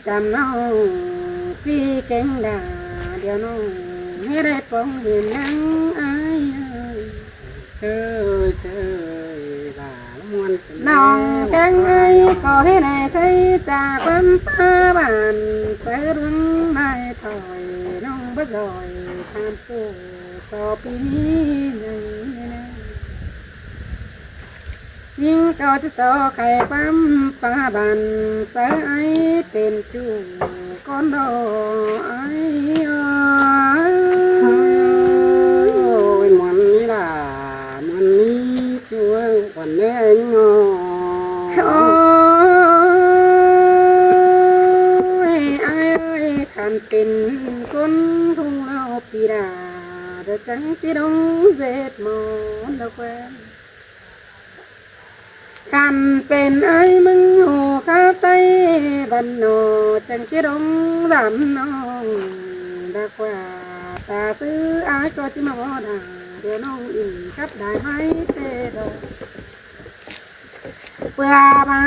ຈຳນ້ອງພີ່ເກັ່ງດາ ດຽວນ້ອງເຮັດໃຫ້ປ່ອງເຫັນນາງອາຍເອີຍ. ເຊີຍເຊີຍວ່າມ່ວນ ນ້ອງແກ້ງໄດ້ກໍເຮັດໃຫ້ໄກຈາກບ້ານປ່າບ້ານ ໃສ່ເລື່ອງນາຍຖອຍ ນ້ອງບໍ່ຢອຍ ທ່ານຜູ້ສອບປີໃຫຍ່ ຍິງກໍຈະຊອກໃຫ້ຄວາມປາບັນ ໃສ່ອ້າຍເປັນຈູ່ກ່ອນດອກອ້າຍເອີຍ. ໂອ້ຍ ມ່ວນນີ້ລະ ມ່ວນນີ້ ຈຸວັນແມ່ງເນາະ. ໂອ້ຍ ອ້າຍເອີຍ ຄັນເປັນຄົນທຸ່ງລາວປີດາ ດຽວຈັ່ງຊິດົງເວດມົນດອກແວ່ນ. ຄັນເປັນອ້າຍມຶງຫູຄາໄຕບ້ານນອກ ຈັ່ງຊິດົງດຳນ້ອງດາກວ່າ ຕາຊື່ອ້າຍກໍຊິມາວໍດາ ດຽວນ້ອງອີ່ກັບດາຍໄມ້ເຕດອກ ເພື່ອໄມ້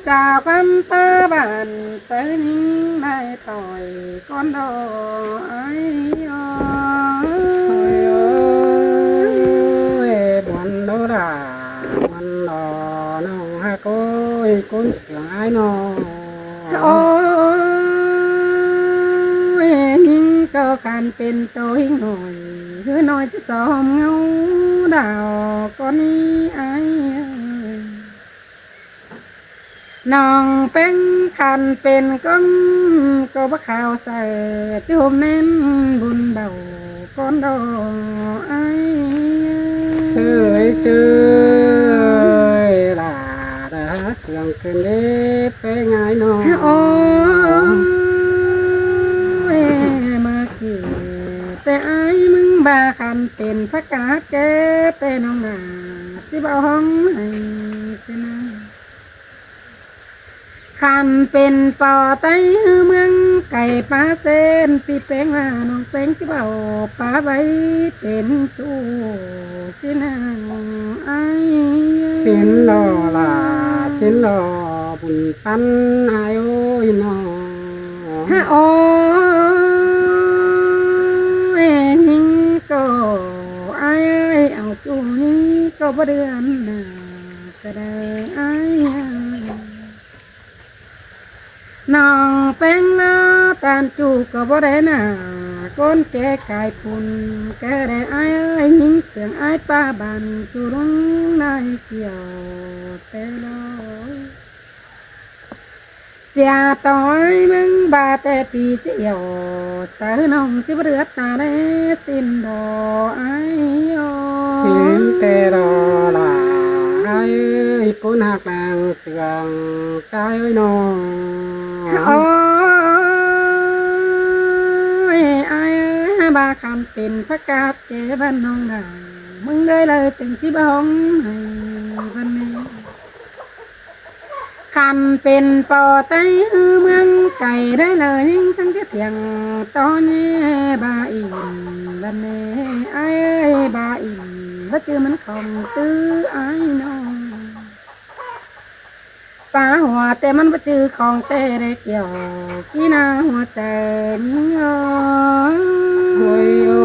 ຈາກຄວາມປາບ້ານ ໃສ່ຍິງໄດ້ ຕ່ອຍກ່ອນດອກອ້າຍເອີຍ. ໂອ້ຍ ມ່ວນໂດດາ ມ່ວນດອນ້ອງຮັກເອີຍ ຄົນສຽງອ້າຍນ້ອງ. ໂອ້ຍ ຍິງກໍຄັນເປັນໂຕຍິງນ້ອຍ ຄືນ້ອຍຈະຊອມເງົາດາວກ່ອນນີ້ອ້າຍເອີຍ. ນ້ອງແປ້ງຄັນເປັນກ້ອງກໍບໍ່ຂາວໃສ ຈຸ່ມແໜ້ນບຸນເບົາກ່ອນດອກອ້າຍ. ເຊີຍເຊີຍຫຼ້າດາ ສຽງຂຶ້ນເດ້ແປ້ງອ້າຍນ້ອງ. ໂອ້ຍ ມາກີແຕ່ອ້າຍມຶງບາ ຄັນເປັນຜັກກາດແກ່ແຕ່ນ້ອງໜ້າ ຊິບໍ່ຮ້ອງໄຫ້ຊິນາ. ຄັນເປັນປໍໃຕ້ເມືອງໄກ ປາເຊນປີແປ້ງວ່າ ນ້ອງແປ້ງຊິເວົ້າປາໄວ້ເປັນຊູ້ຊິນາອ້າຍ. ສິນລໍຫຼ້າ ສິນລໍບຸນປັນອ້າຍເອີຍນ້ອງ. ໂອ້ຍ ຍິງກໍອ້າຍເອີຍ ເອົາຈູ່ຍິງກໍບໍ່ເດືອນໜ້າ ກະໄດ້ອ້າຍ. ນ້ອງແປ້ງເນາະ ຕານຈູ່ກໍບໍ່ໄດ້ໜ້າ ກົ້ນແກ່ກາຍພຸ້ນ ກະໄດ້ອ້າຍເອີຍ. ຍິງສຽງອ້າຍປາບ້ານ ຈູ່ລົງນາຍກ່ຽວແຕ່ລອຍ ເສຍຕໍ່ອ້າຍເມືອງບາແຕ່ປີຈຽວ ສາວນ້ອງຈິບໍ່ເລືອດຕາແລ ສິນດໍອ້າຍໂອ. ສິນແຕ່ລໍຫຼ້າອ້າຍເອີຍ ປຸນຮັກນາງເຊື່ອງໃຈນ້ອງ. ໂອ້ຍ ອ້າຍເອີຍ ບາຄັນເປັນຜັກກາດແກ່ບ້ານນ້ອງດາວ ມຶງເອີຍເລີຍຈຶ່ງຊິບໍ່ຮ້ອງໄຫ້ບ້ານນີ້. ຄັນເປັນປໍໃຕ້ເມືອງໄກໄດ້ເລີຍ ຍິງຈັ່ງຈະທ່ຽງຕໍ່ແຍບາອີ່ມ ບາແມ່ອ້າຍເອີຍ ບາອີ່ມ ບໍ່ຈື່ມັນຂອງຕື້ອ້າຍນ້ອງ. ປາຫົວແຕ່ມັນບໍ່ຈື່ຂອງແຕ່ໄດ້ກ່ຽວ ກີໜ້າຫົວໃຈຍິງເອີຍ. ໂອ້ຍ ໂອ້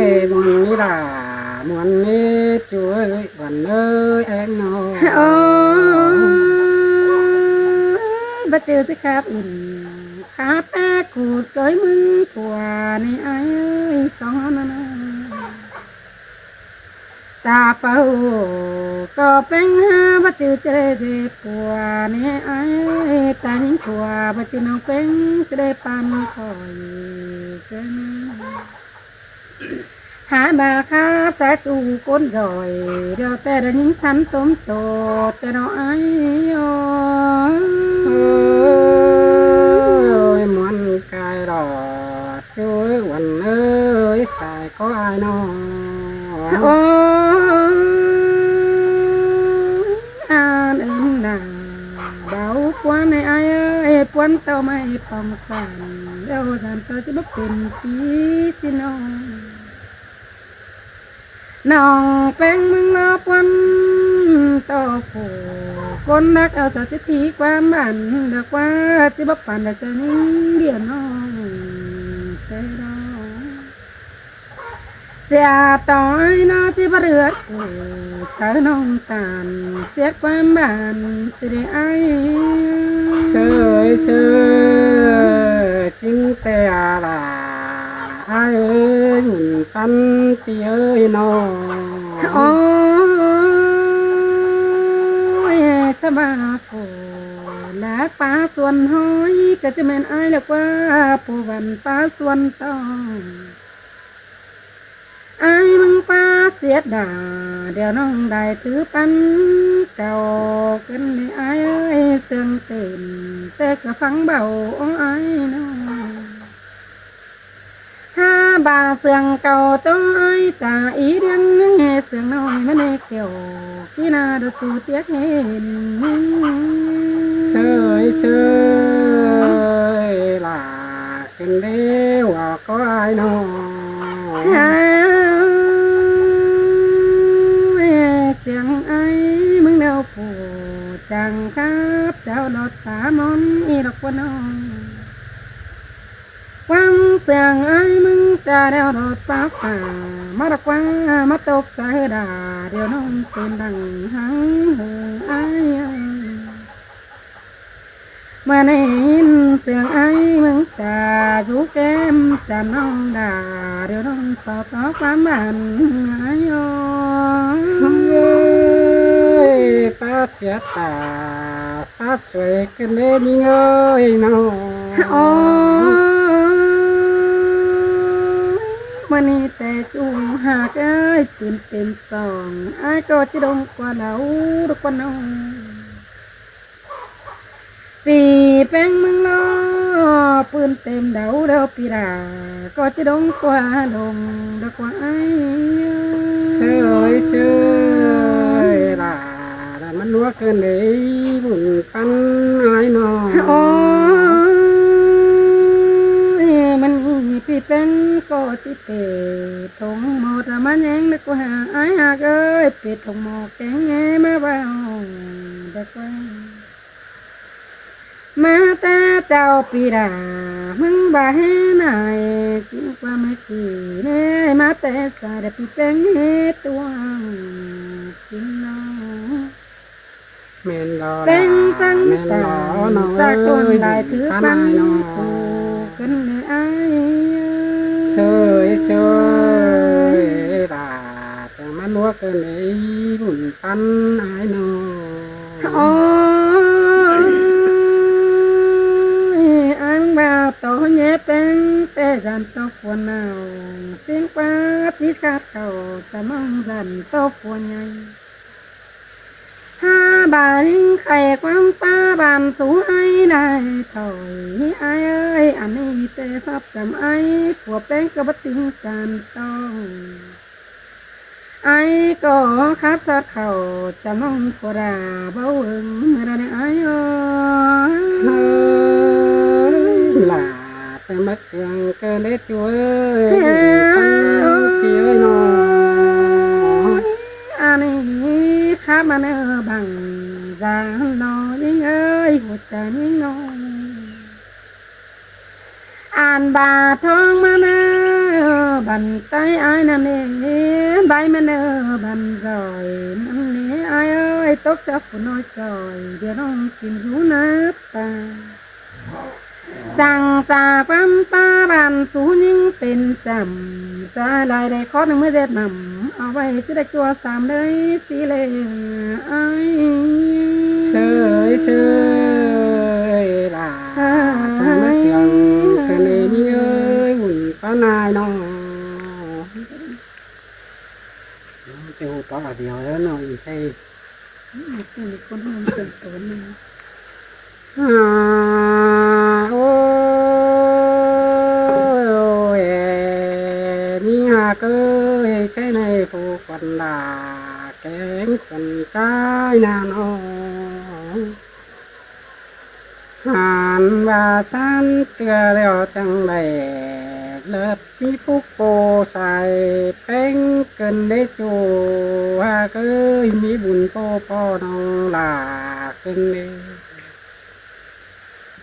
ຍ ມ່ວນນີ້ລະ ມ່ວນນີ້ຈຸເອີຍ ວັນເອີຍແອງນ້ອງ. ໂອ້ຍ ບໍ່ຈື່ຊິຄາບອິນ ຄາບແປກຂູດເກີຍມຶງຜົວນີ້ອ້າຍເອີຍ ສອງເຮົານັ້ນນະ. ຕາເຝົ້າກໍແປ້ງຫາ ບໍ່ຈື່ຈະໄດ້ເດຜົວນີ້ອ້າຍເອີຍ ຕາຍິງຜົວ ບໍ່ຈື່ນ້ອງແປ້ງຈະໄດ້ປານຂ້ອຍເກີນ. ຫາດາຄາບສາຍຕູ້ກົ້ນຈອຍ ດຽວແຕ່ດາຍິງສັນຕົມໂຕແຕ່ເນາະອ້າຍໂອ. ເອີຍ ມ່ວນກາຍດອກ ຈຸເອີຍ ວັນເອີຍ ສາຍກໍອ້າຍນ້ອງ. ໂອ້ຍ ອານເອີ້ນນາງ ເບົາປວນໃຫ້ອ້າຍເອີຍ ປວນເຕົ້າໄມ້ປ່ອງສັນ ແລ້ວສັນເຕົ້າຈະບໍ່ເປັນປີຊິນ້ອງ. ນ້ອງແປ້ງເມືອງລາວປວນ ຕໍ່ຜູ້ຄົນຮັກເອົາສາວເສດຖີກວາມບ້ານ ດອກວ່າຊິບໍ່ປານໃດໃຈຍິງດຽວນ້ອງແຕ່ດອກ ເສຍຕໍ່ອ້າຍນ້ອງທີ່ບໍ່ເລືອກຜູ້ ສາວນ້ອງຕານເສຍກວາມບ້ານຊິໄດ້ອ້າຍ ເຊີຍເຊີຍ ຊິງແຕ່ອາລາ ອ້າຍເອີຍ ຫຸ່ນປັນຕິເອີຍນ້ອງ ໂອ້ຍ ສະບາໂປ ລາກປາສວນຫ້ອຍ ກະຈະແມ່ນອ້າຍແລ້ວກວ່າ ຜູ້ວັນປາສວນຕ້ອງ ອ້າຍມຶງປາສຽດດາ ດຽວນ້ອງໄດ້ຖືປັນເກົ່າ ເກີນແນ່ອ້າຍເອີຍ ເຊື່ອງເຕັ້ນ ແຕ່ກະຟັງເບົາ ໂອ້ອ້າຍນ້ອງ ຫາບາເຊື່ອງເກົ່າໂຕອ້າຍຈາອີເດືອງ ເຊື່ອງນ້ອຍມັນແນ່ແກ້ວ ທີ່ໜ້າດູດຊູຕຽກເຫັນ ເຊີຍເຊີຍ ລາ ເປັນເດ້ວກໍອ້າຍນ້ອງ ເສຍງອ້າຍມຶງແນວຜູ້ ຈັ່ງຄັບເຈົ້າດອກຕາມອນອີດອກວ່ານ້ອງ ຟັງສຽງອ້າຍມຶງຈາແນວໂດດຟ້າ ຟ້າ ມາດອກວ່າມາຕົກໃສ່ດາ ດຽວນ້ອງເປັນດັ່ງຫາງເຫີອ້າຍ ເມື່ອໄດ້ຍິນສຽງອ້າຍເມືອງຈາ ຢູ່ແກ້ມຈາມນ້ອງດາ ດຽວນ້ອງສອບຕໍ່ຄວາມໝັ້ນ ອ້າຍໂອ ເອີຍ ປາດສຽດຕາ ປາດສວຍຂຶ້ນເດ້ຍິງເອີຍນ້ອງ ໂອ້ຍ ມື້ນີ້ແຕ່ຈູຫາກເອີຍ ຕື່ນເຕັມສອງ ອ້າຍກໍຈະດົງກວ່າເລົ່າ ດອກວ່ານ້ອງ ປີແປ້ງເມືອງລໍ ປືນເຕັມເດົາເດີປີດາ ກໍຈະດົງກວ່າດົງ ດອກວ່າອ້າຍ ເຊີຍເຊີຍ ລາ ລາ ມັນຫົວເກີນເດ້ ບຸນປັນອ້າຍນ້ອງ ໂອ້ຍ ມັນອີ່ປີແປ້ງກໍຊິເຕະ ຖົງໝໍ້ຕາມາແຍງ ດອກວ່າອ້າຍຫາກເອີຍ ເປັດຖົງໝໍ້ແກງແງ່ມາເວົ້າ ດອກວ່າ ມາແຕ່ເຈົ້າປີດາ ມຶງບໍ່ເຫັນນາຍ ຊິກວ່າແມ່ກີແນ່ ມາແຕ່ສາຍ ແຕ່ປີແປ້ງເຮັດຕົວງ ຊິນນ້ອງ ແມ່ນບໍ່ລະ ແປ້ງຈັ່ງ ແມ່ນບໍ່ນ້ອງເອີຍ ຕາກຕາກຕົ້ນໄດ້ຖືປັນອ້າຍນ້ອງ ຜູ້ເກີນເດ້ອ້າຍ ເຊີຍເຊີຍ ລາ ແຕ່ມັນຫົວເກີນເດ້ ບຸນປັນອ້າຍນ້ອງ ໂອ້ຍ ອັນວ່າໂຕແຍ່ແປ້ງ ແຕ່ຢ້ານໂຕຄົນເອົາ ເສັງກວ່າທີ່ຂາດເຂົ້າ ຈະມອງຢ້ານໂຕຄົວໃຫຍ່ ຫາບານຍິງໄຂ່ຄວາມປ້າບ້ານສູໃຫ້ໄດ້ຖອຍ ອ້າຍເອີຍ ອັນນີ້ແຕ່ຊອບຈຳອ້າຍ ຜົວແປ້ງກໍບໍ່ຕິງຈານຕ້ອງ ອ້າຍກໍຄາບຊອດເຂົ້າ ຈະມອງໂຄດາເວົ້າເອີງເມື່ອໃດອ້າຍເອີຍ ເຮີ້ຍ ຫຼ້າ ແຕ່ມາສຽງເກີນເດ້ຈູເອີຍ ເຮີ້ຍ ອັນນີ້ຄາບມາເນີບັງ ຢານອຍິງເອີຍ ຫົວໃຈຍິງນ້ອຍ ອ່ານບາທອງມາເນີບັນໄຕອ້າຍນັ້ນເດ ໃບມາເນີບັນຈອຍນັ້ນເດ ອ້າຍເອີຍ ຕົກສາຜູ້ນ້ອຍຈອຍ ດຽວນ້ອງກິນຢູ່ໜ້າປ່າ ຈັ່ງຈາກຄວາມປ່າບ້ານສູຍິງເປັນຈຳ ສາຍລາຍໄດ້ຂໍໜຶ່ງເມື່ອເດັດນຳ ເອົາໄວ້ຈະໄດ້ຕົວສາມເລີຍ ຊິເລອ້າຍ ເຊີຍເຊີຍ ຫຼ້າ ມາສຽງເພິ່ນເອີຍ ນີ້ເອີຍ ຫຸ່ນປານາຍນ້ອງ ຈະຮູ້ປາກດຽວແລ້ວເນາະ ອີໃສ່ ອືມ ເປັນຄົນເປັນຕົວໜຶ່ງ ອາ ໂອ້ຍ ໂອ້ຍ ນີ້ຫາກເອີຍ ໃກ້ໃນຜູ້ຄົນລາ ແກງຄົນກາຍນານ້ອງ ຫານວ່າຊັ້ນເທື່ອແລ້ວຈັ່ງໃດ ເລີດມີຜູ້ໂປໃສ່ແປ້ງເກີນເດ້ຈູ ຫາກເອີຍ ມີບຸນໂປພໍ່ນ້ອງຫຼ້າເກີນເດ້.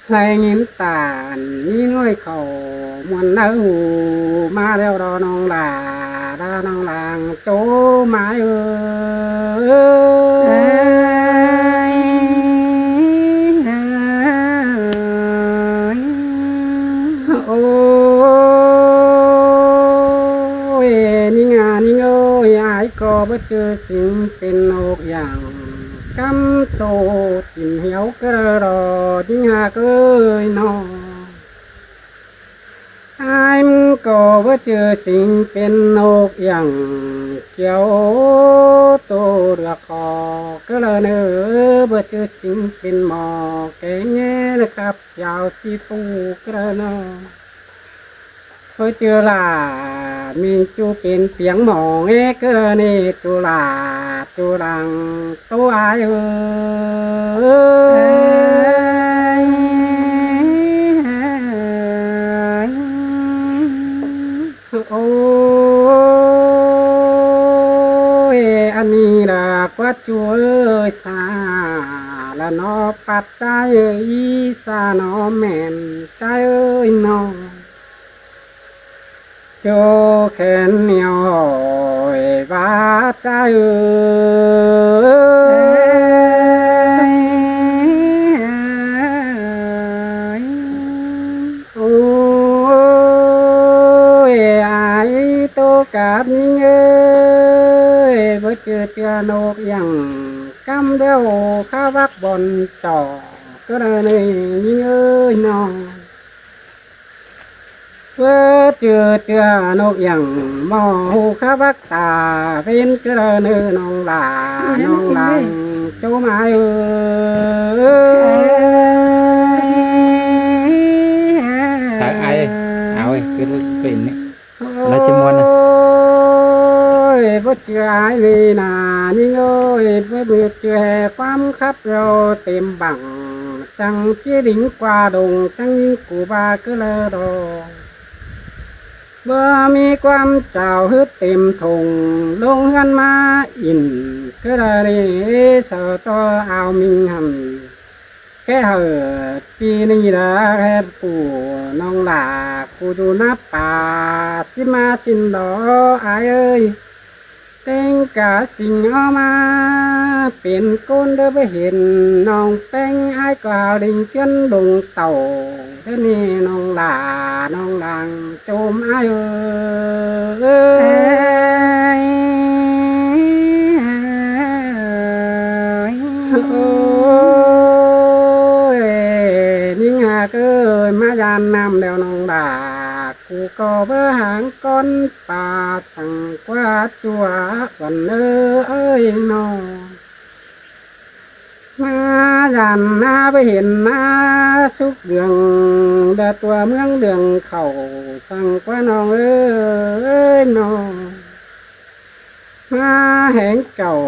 ໄຫຼຍິນຕານມີນ້ອຍເຂົ້າ ມ່ວນໃນຫູມາແລ້ວດອນ້ອງຫຼ້າ ດານ້ອງຫຼາງໂຈມາຍເອີຍ. ໂອ້ຍ ນິງອານິງເອີຍ ອາຍກໍບໍ່ຈື່ ຊິງເປັນນົກຫຍັງ ກຳໂຕກິນຫຽວກະເລາະ ຍິງຫາກເອີຍນ້ອງ. ອາຍມັນກໍບໍ່ຈື່ ຊິງເປັນນົກຫຍັງ ກຽວໂຕເລືອກຄອກກະເລີເນີ ບໍ່ຈື່ ຊິງເປັນໝໍ້ແກງແງ່ນະຄັບ ຢາວຊິປູກກະເລີເນີ. ເອີຍ ເຈີຫຼ້າ ມີຈູເປັນປຽງໝໍ້ແງກະເລີເນ ຈູຫຼ້າ ຈູຫຼັງໂຕອາຍເອີຍ. ໂອ້ຍ ອັນນີ້ລະກວ່າຈູເອີຍ ສາລະເນາະ ປັດໃຈເອີຍ ສາເນາະ ແມ່ນໃຈເອີຍເນາະ. ໂຈແຂນໜຽວຫ້ອຍວ່າຈາເອີຍ. ໂອ້ຍ ອາຍໂຕກາບຍິງເອີຍ ບໍ່ຈື່ເຈື່ອນົກຫຍັງ ກຳດຽວຄາວັກບ່ອນຈອກ ກະເລີຍຍິງເອີຍນ້ອງ. ເອີ ເຈື່ອເຈື່ອນົກຫຍັງ ໝໍ້ຫູຄາວັກຕາເວັນ ກະເລີຍເນີນ້ອງຫຼ້າ ນ້ອງຫຼາງໂຈມາເອີຍ. ສາຍໄອ ເອົາເອີຍ ຄືເປັນນີ້ ລາວຊິມ່ວນນະ. ໂອ້ຍ ບໍ່ເຈື່ອອາຍເລີຍນາ ຍິງເອີຍ ບໍ່ເຈື່ອຄວາມຄັບແລ້ວເຕັມບັງ ຈັ່ງຈີລິງກວ່າດົງ ຈັ່ງຍິງກູບາກະເລີດອກ. ບໍ່ມີຄວາມຈາວຫຶດເຕັມຖົງ ລົງເຮືອນມາອິນ ກະເລີຍເນ ເຊົາຕໍ່ອາວມິງຫັ້ນ ແກເຮີດປີນີ້ລະແຮດປູນ້ອງຫຼ້າ ກູຢູ່ນາປ່າ ຊິມາຊິນດອກອາຍເອີຍ. ເຕັງກະສິງເອົາມາເປັນກົ້ນເດີ ໄປເຫັນນ້ອງແປ້ງ ອາຍກໍຫາລິງເຈື່ອນດົງເຕົ່າ ເດີນີ້ນ້ອງຫຼ້າ ນ້ອງຫຼາງໂຈມອາຍເອີຍ. ໂອ້ຍ ຍິງຫາກເອີຍ ມາຢ້ານນ້ຳແລ້ວນ້ອງຫຼ້າ ກູກໍເບີຫາງກ້ອນປາ ສັງກວາຈົວວັນເອີ ເອີຍນ້ອງ. ມາຢ້ານນາໄປເຫັນນາສຸກເດືອງ ດາຕົວເມືອງເດືອງເຂົ້າ ສັງກວານ້ອງເອີຍນ້ອງ. ມາແຮງເຈົ້າ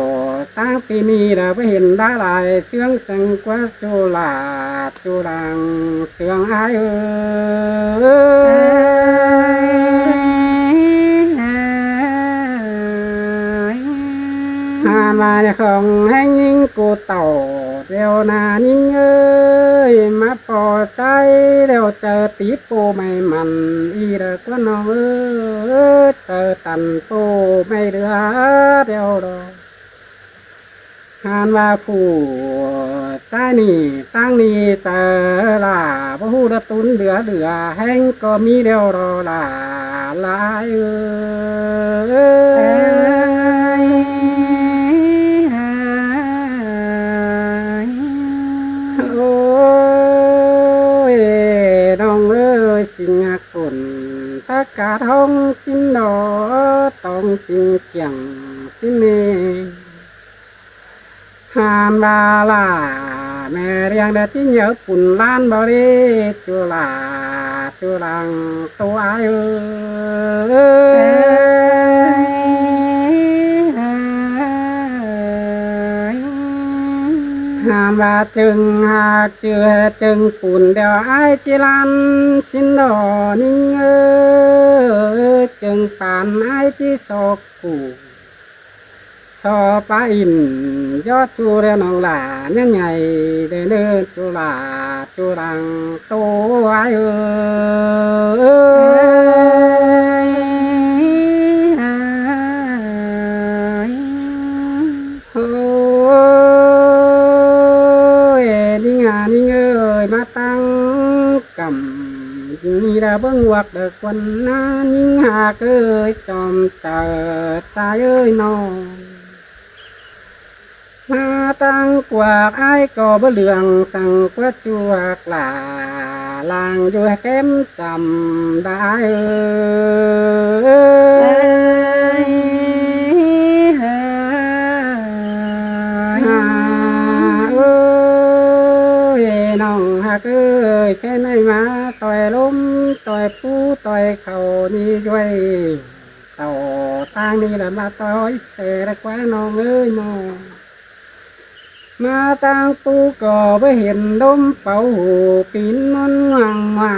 ຕາງປີນີ້ລະ ໄປເຫັນດາຫຼາຍເຊື່ອງ ສັງກວາໂຈລາໂຈລາງເຊື່ອງອາຍເອີຍ. ຫາມາຂອງແຮງຍິງກູເຕົ່າ ແລ້ວນາຍິງເອີຍ ມາພໍໃຈແລ້ວ ເຈີຕີໂປໃໝ່ມັນອີເດີກວ່ານ້ອງເອີຍ ເຈີຕັນໂປໃໝ່ເຫຼືອແລ້ວດອກ. ຫານວ່າຜູ້ຊາຍນີ້ຕັ້ງນີ້ເຕີຫຼ້າ ບໍ່ຮູ້ລະຕຸນເຫຼືອເຫຼືອ ແຮງກໍມີແລ້ວດອກຫຼ້າຫຼາຍເອີຍ. ໂອ້ຍ ນ້ອງເອີຍ ສິງຫາກຸນ ປະກາດຫ້ອງສິນດອກ ຕ້ອງຈິງຈຽງສິນນີ້. ຫານວ່າຫຼ້າແມ່ລ້ຽງໄດ້ຕິເຫຍີປຸນລ້ານບໍລິ ຈຸລາຈຸລັງໂຕອາຍເອີຍ. ຫານ ວ່າຈຶ່ງຫາກຈື່ໃຫ້ຈຶ່ງປູນ ດຽວອ້າຍຈິລັນສິນດອ ນິງເອີຍ ຈຶ່ງປານອ້າຍຈິຊອກກູ່ ຊໍປາອິນ ຍໍຈູແລນ້ອງຫຼ້າຍັງໃຫຍ່ ເດີເນີນຈຸລາຈຸລັງໂຕອ້າຍເອີຍ. ໂອ້ຍ ນິງອາ ນິງເອີຍ ມາຕັ້ງກຳ ນີ້ລະເບິ່ງວັກເດີກວັນນາ ນິງຫາກເອີຍ ຈອມເຈົ້າຊາຍເອີຍນ້ອງ ມາຕັ້ງກວາກ ອ້າຍກໍບໍ່ເຫຼືອງ ສັງກວດຈວກຫຼ້າ ລາງຢູ່ແຄມຈຳໄດ້ເອີຍ. ເອີຍ ເອີຍ ເອີຍ ນ້ອງຮັກເອີຍ ແຄ່ໃນມາຕ່ອຍລົມ ຕ່ອຍພູ ຕ່ອຍເຂົານີ້ດ້ວຍ ເຕົ້າຕາງນີ້ລະມາຕ່ອຍແສລະກວ່າ ນ້ອງເອີຍນ້ອງ ມາຕາງປູກໍບໍ່ເຫັນ ລົມເປົ່າຫູປີນນວນຫວ່າງຫວ່າ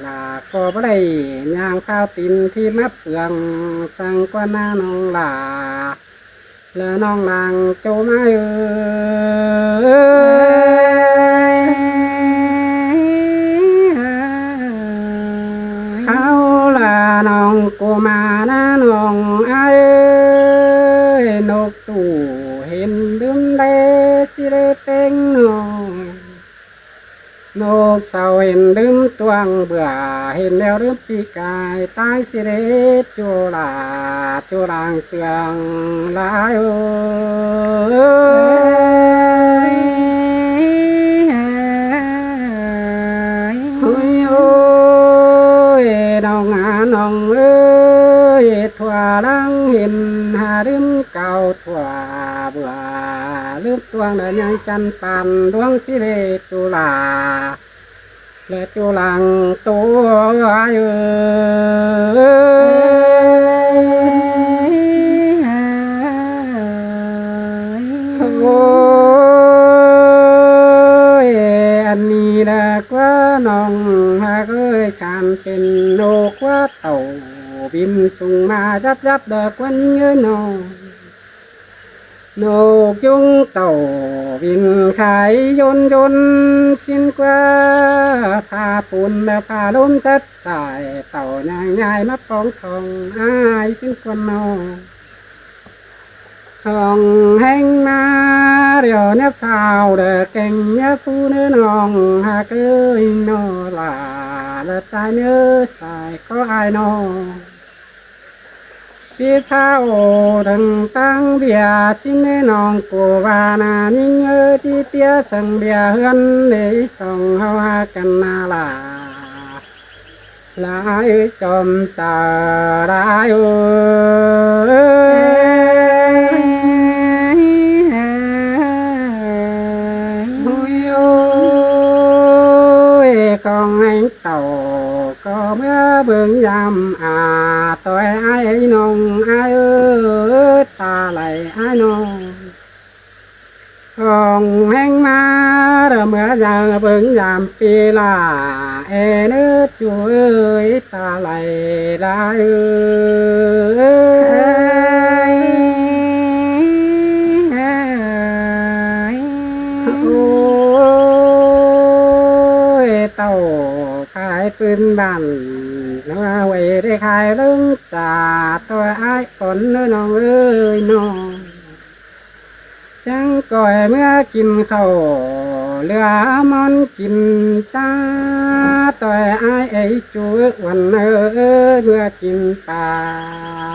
ລາກໍບໍ່ໄດ້ຍ່າງທ້າວຕີນທີ່ມາເປືອງ ສັງກວ່າໜ້ານ້ອງຫຼ້າ ແລະນ້ອງນາງໂຈມາເອີຍ ເຂົາລະນ້ອງໂກມານະນ້ອງອ້າຍເອີຍ ນົກຕູ້ເຫັນດຶມແລຊິໄດ້ແປງນ້ອງ ນົກເສົາເຫັນດຶມຕວງເບື່ອ ເຫັນແລ້ວລຶບປີກາຍ ຕາຍຊິເດຈຸລາຈຸລາງເຊື່ອງຫຼາຍເອີຍ. ໂອ້ຍ ໂອ້ຍ ນ້ອງອານ້ອງເອີຍ ທົ່ວຫຼັງເຫັນຫາລືມກ່າວ ທົ່ວເບື່ອລືມຕວງ ແລະໃຫຍ່ຈັນປານດວງຊິເດຈຸລາ ແລະຈຸລັງໂຕອ້າຍເອີຍ. ໂອ້ຍ ອັນນີ້ລະກວ່ານ້ອງຮັກເອີຍ ການເປັນນົກວ່າເຕົ່າບິນສູງມາ ຍັບໆ ດອກວັນເອີຍນ້ອງ ນົກຍຸງເຕົ່າບິນຂາຍຍົນຍົນ ສິ້ນກວ່າຜ້າປູນແລະຜ້າລົມສັດສາຍ ເຕົ່າຍ່າງຍ້າຍມາປອງທ້ອງອ້າຍ ສິ້ນກວ່ານ້ອງ ຫ້ອງແຮງມາ ດຽວນີ້ຟ້າວເດີແກ່ງຍາຄູເນີນ້ອງຮັກເອີຍ ນ້ອງຫຼ້າລະຕາຍເນີສາຍຂໍອ້າຍນ້ອງ ຊິພາໂອດັງຕັ້ງເບຍ ຊິແມ່ນ້ອງໂກວານາ ຍິງເອີຍ ຕິເຕຍສັງເບຍເຮືອນເດ ສອງເຮົາຫາກັນນາລາ ຫຼາຍເອີຍ ຈອມຕາຫຼາຍເອີຍ. ໂອ້ຍ ໂອ້ຍ ຂອງໃຫ້ ເຕົ່າກໍເມື່ອເບິ່ງຢາມອາ ຕ່ອຍອ້າຍນ້ອງອ້າຍເອີຍ ຕາໄຫຼອ້າຍນ້ອງ ຂອງແຮງມາ ເມື່ອຢາມເບິ່ງຢາມປີລາ ເອເນີຈູເອີຍ ຕາໄຫຼຫຼາຍເອີຍ. ໂອ້ຍ ເຕົ້າຂາຍປືນບ້ານ ຫົວໄວ້ໄດ້ຂາຍເລິງຈາ ໂຕອ້າຍກ່ອນເດີນ້ອງເອີຍນ້ອງ ຈັ່ງກ່ອຍເມື່ອກິນເຂົ້າ ເຫຼືອມອນກິນຈ້າ ໂຕອ້າຍເອີຍ ຈູອ້ວນເອີຍ ເມື່ອກິນປາ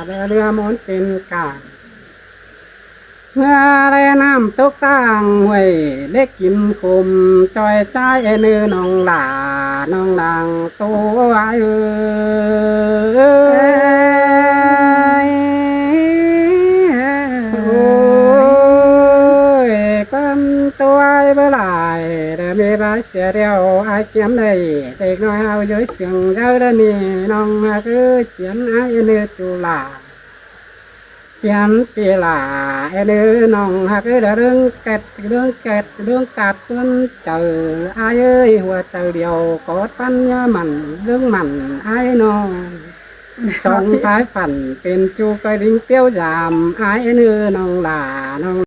ເຫຼືອມອນເປັນກາງ ເມື່ອແລນ້ຳຕົກຕ່າງຫ້ວຍ ເລັກກິນຂົມ ຈ່ອຍຈ່າຍເອີ ນ້ອງຫຼ້າ ນ້ອງນາງໂຕອ້າຍເອີຍ. ໂອ້ຍ ຄວາມໂຕອ້າຍບໍ່ຫຼາຍ ແຕ່ມີຫຼາຍເສຍແລ້ວ ອ້າຍກຽມໄດ້ ເດັກນ້ອຍເຮົາຢູ່ເຊື່ອງເດີ ດຽວນີ້ນ້ອງຮັກເອີຍ ກຽມອ້າຍເອີ ຈູຫຼ້າ ຂຽນເປລາ ແອນເອີ ນ້ອງຮັກເອີຍ ເລື່ອງແກັດ ເລື່ອງແກັດ ເລື່ອງກາດເປື້ອນໃຈ ອ້າຍເອີຍ ຫົວໃຈດຽວ ກອດປັນຍາໝັ້ນ ເລື່ອງໝັ້ນ ອ້າຍນ້ອງ ສອງສາຍຝັນ ເປັນຈູກອຍລິງປຽວຢາມ ອ້າຍເອີຍ ນ້ອງຫຼ້າ ນ້ອງ